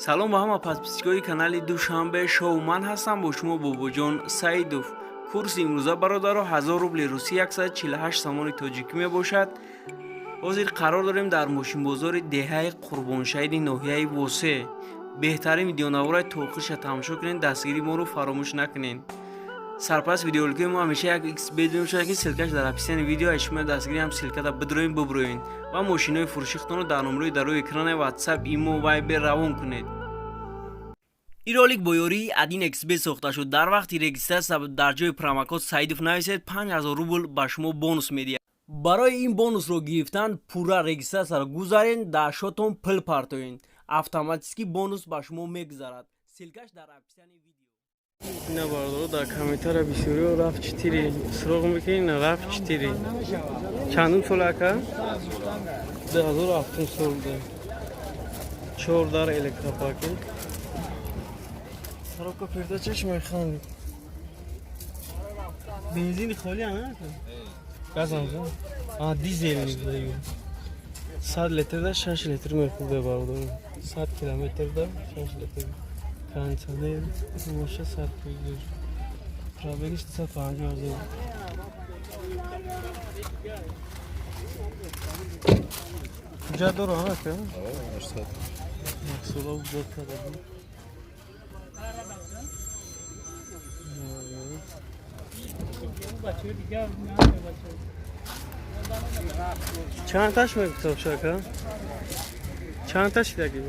Салом ба ҳама подписчикои канали Душанбе Шоу. Ман ҳастам бо шумо Бобоҷон Саидов. Курси имрӯза, бародаро, 1000 рубли русӣ 148 сомони тоҷикӣ мебошад. Ҳозир қарор дорем дар мошинбозори деҳаи Қурбоншаҳиди ноҳияи Восе. Беҳтарин видеонавораи то охирша тамошо кунед, дастгирии моро фаромӯш накунед. Сарпараст видеороликои мо ҳамеша як xbet мебошад, ки ссылкаш дар описании видео. Аз шумо дастгирӣ ҳам ссылкада бидроен, буброен ва мошинои фурӯшихтонро дар номерои дар рӯи экрани WhatsApp, имо, Viber равон кунед. Ин ролик бо ёрии 1 xbet сохта шуд. Дар вақти регистрация дар ҷои промокод Саидов нависед, 5000 рубл ба шумо бонус медиҳад. Барои ин бонусро гирифтан пурра регистрацияро гузарен, дар шотон пул партоен, автоматически бонус ба шумо мегузарад. Ссылкаш дар описании видео. Ина, бародаро, дар комментария бисёриҳо RAV 4 суроғ мекунед. Ина RAV 4 чандум сол, ака? 2007 сол буда. Чор дар, электропакет, коробка передачаш механид, бензини холи ана, газам, а дизел мебуда. 100 литрда 6 литр мехӯрда, бародаро, 100 километрда 6 литр. Кондиционер, моша сар пуйдур. Пробегиш 250 000. Ҳуҷҷат дорам, ака? Як сола ҳуҷҷат карда буд. Чанд таш мегуфтам, ака? Чанд таш шидаги?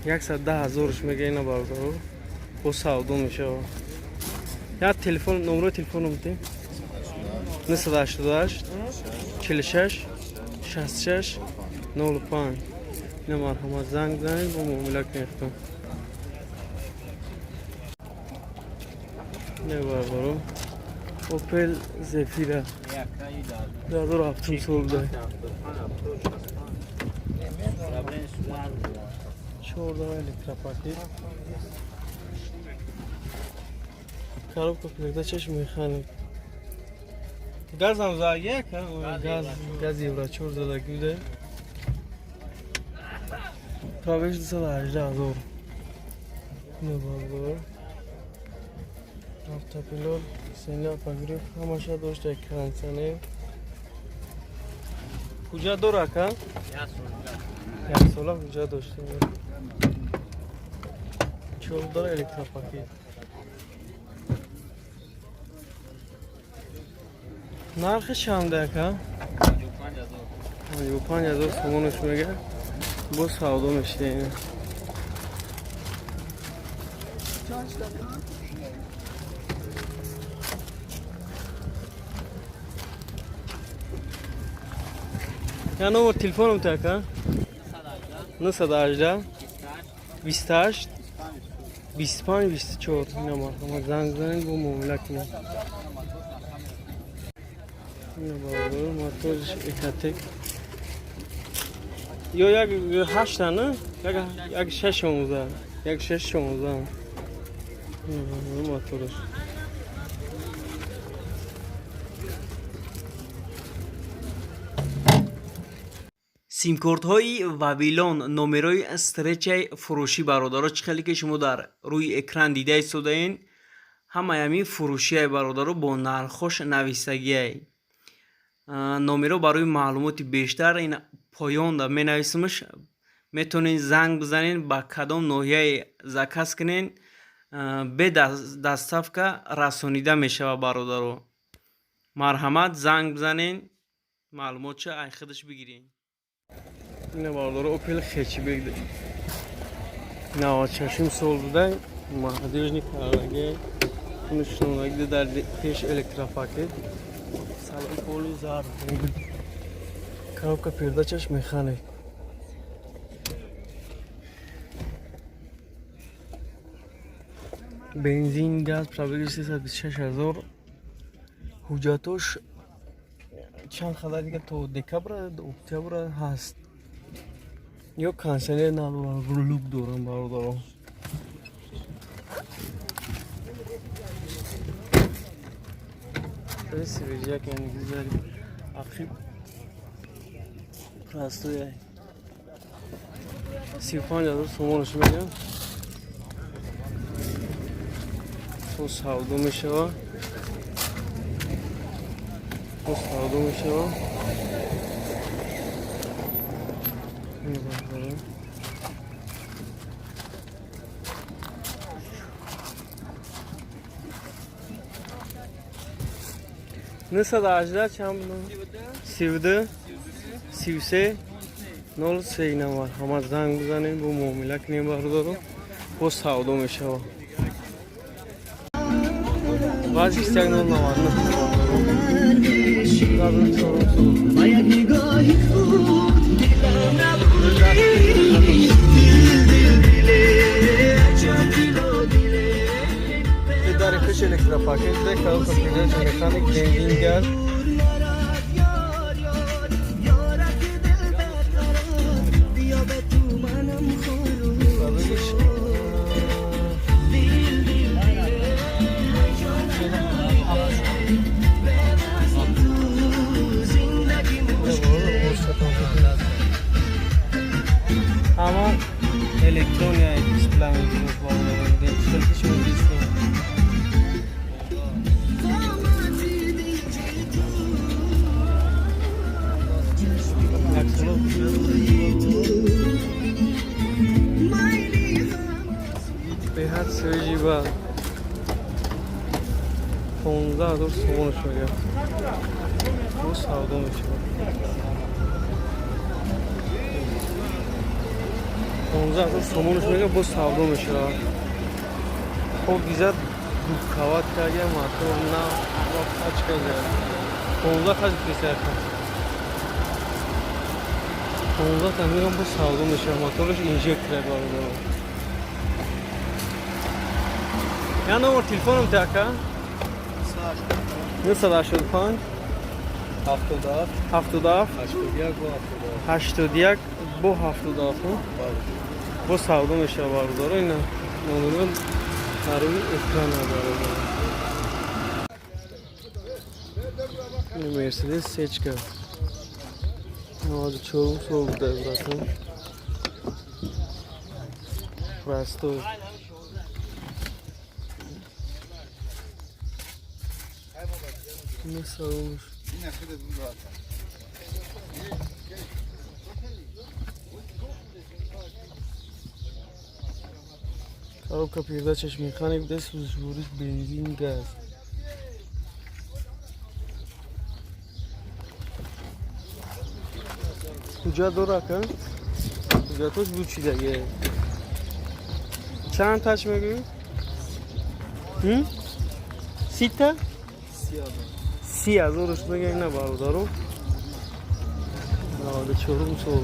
110 0-ш мега. Ина, бародаро, бо савдо мешава. Як телефон, номерои телефоно бидем: 988 46 66 05. Ина, марҳамат, занг занед, бо муомила кунед. Ина, бародаро, Опел Зефира 2007 сол буда. Чорда, электропакет, коробка передачаш механик, газам заги, газ, газ евро чор задаги буда. Пробег 218 000. Ина, автопилот, сена, подогрев ҳамаша дошта, кондиционер. Ҳуҷҷат дора, ака? Як сола ҳуҷҷат дошта. Чордор, электропакет. Нархи чанде, ака? 55 000 сомонаш мега, бо савдо мешида. Я номер телефоном та, ака? 918 28 25 24. Ина, марҳамат, занг занед, бо муомила кунед. Ина, бародаро, моториш Экотек ё як ҳашта, на як шаш шонздаҳ, як шаш шонздаҳ моториш. Симкортҳои Вавилон номерои встречаи фурӯшӣ, бародаро, чӣ хеле ки шумо дар рӯи экран дида истодаен, ҳамаи ҳамин фурӯшияи, бародаро, бо нархҳош нависагиай. Номеро барои маълумоти бештар ин поёнда менависимш, метавонед занг бизанед, ба кадом ноҳияе заказ кунед, бе доставка расонида мешавад. Бародаро, марҳамат, занг бизанед, маълумотша ай худаш бигиред. Ина, бародаро, Опел Хэтчбек 96 сол буда, надёжный кардаги, нишонаги дар пеш, электропакет, салон полу зард, коробка передачаш механик. Бензин, газ, пробеги 326 000. Ҳуҷҷатош чанд қадар дига то декабра, октябра ҳаст. Ё кондиционер надорам, люк дорам, бародаро. Свежак, яъне гузари ақиб простой. 35 000 сомонаш мегӯям. Бо савдо мешава. Бо савдо мешава. Ина бародарон. 918 чанд буд? 32 33 03. Ина марҳамат, занг бизанем, бо муомила кунем, бародаро, бо савдо мешава. ВАЗ 2199. با یک نگاهی خود دلم نبردی دل دل دل عجب دل و دله. Дари пеш электропакет, коробка передач механик, бензин, газ. نرد یار یار یارک دل برقرار بیا به تو منم خارو. Пробегиш دل دل دل هیجان به تو زندگی مشکله. Ҳама электрония, дисплей мекунад. قامتی دیجی تو روی تو میلی هم Беҳад свежий ба 15 000 сомонаш мегӯям. Бо савдо мешавад. 15 000 сомонаш мегӯям, бо савдо мешавад. Хоб диза дубкават кардия, мотор на пачка зад. 15 хаз гуфтесака. 15 та мегӯям, бо савдо мешавад. Мотораш инжектор, бародаро. Я номер телефоном те, ака? 985 77 77 81 бо 77. 81 бо 77. Бо савдо мешавад, бародаро. Ина номеро дар рӯи экран, бародаро. Ин Мерседес сечка 94 сол буда, братан, простой. Ина салонш. Коробка передачаш механик буда, сӯзишвориш бензин, газ. Ҳуҷҷат дора, ака? Ҳуҷҷатош буд чидаге. Чанд тач мегӯӣ? Сита? 30 000-ш мегӯя, ина бародаро. 94-ум сол.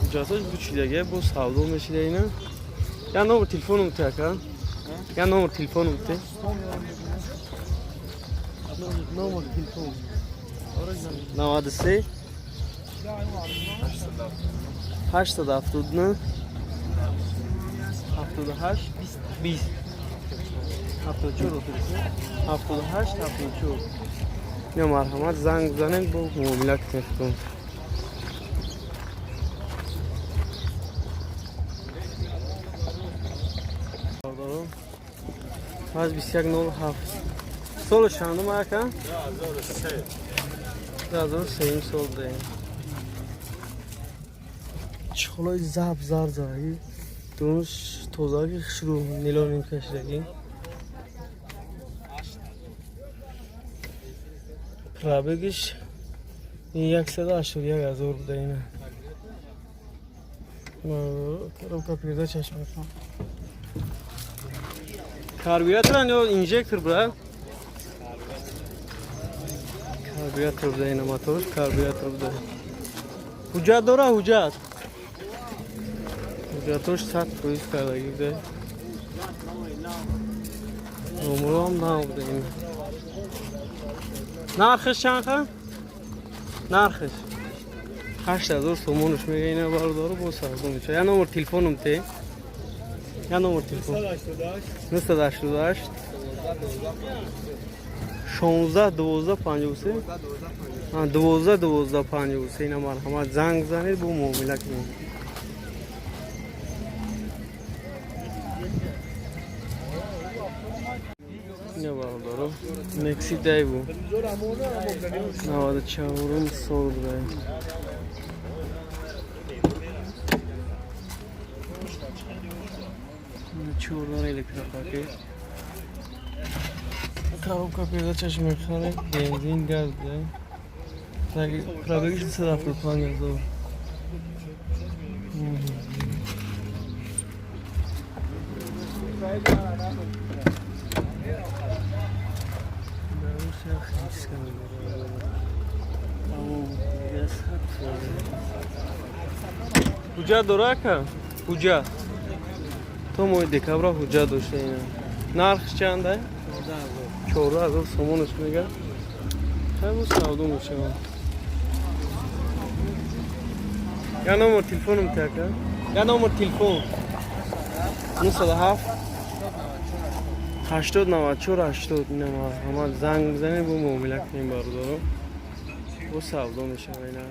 Ҳуҷҷатош буд чидаге, бо савдо мешида ина. Я номер телефоном те, ака? Я номер телефоном те? Номер телефон. 93 879 78 20 74 78 74. Не, марҳамат, занг бизанед, бо муомила кунед. Бародаро, аз 2107 соли чандум, ака? 2003 сол будаем. Чехолои заб зар заги, дунш тозаги, хушрӯ, нилоним кашидаги. Пробегиш 181 000 буда ина. Коробка передачаш мекунам. Карбюраторан ё инжектор, бра? Карбюратор буда ина, моторш карбюратор буда. Ҳуҷҷат дора, ҳуҷҷат? Ҳуҷҷатош 100% кардаги буда. Номерам набуда ина. Нархиш чанд ха? Нархиш 8000 сомонаш мега, ина бародаро, бо савдо меша. Я номер телефоном те? Я номер телефон. 988 16 12 53, 12 12 53. Ина марҳамат, занг занед, бо муомила кунед. Некси Дайву. 94 сол буда. Чордар электропакет. Коробка передачаш механе, бензин, газ буда. Так, пробегиш 275 ҳазор. Ҳуҷҷат дора, ака? Ҳуҷҷат то моҳи декабра ҳуҷҷат дошта. Ина нархш чанда? 14 000 сомонаш мега. Хайбу савдо мешавад. Я номер телефоном те, ака? Я номер телефон. 907 80 94 80. Ина марҳамат, занг бизанед, бо муомила кунем, бародаро. Бо савдо мешава ина.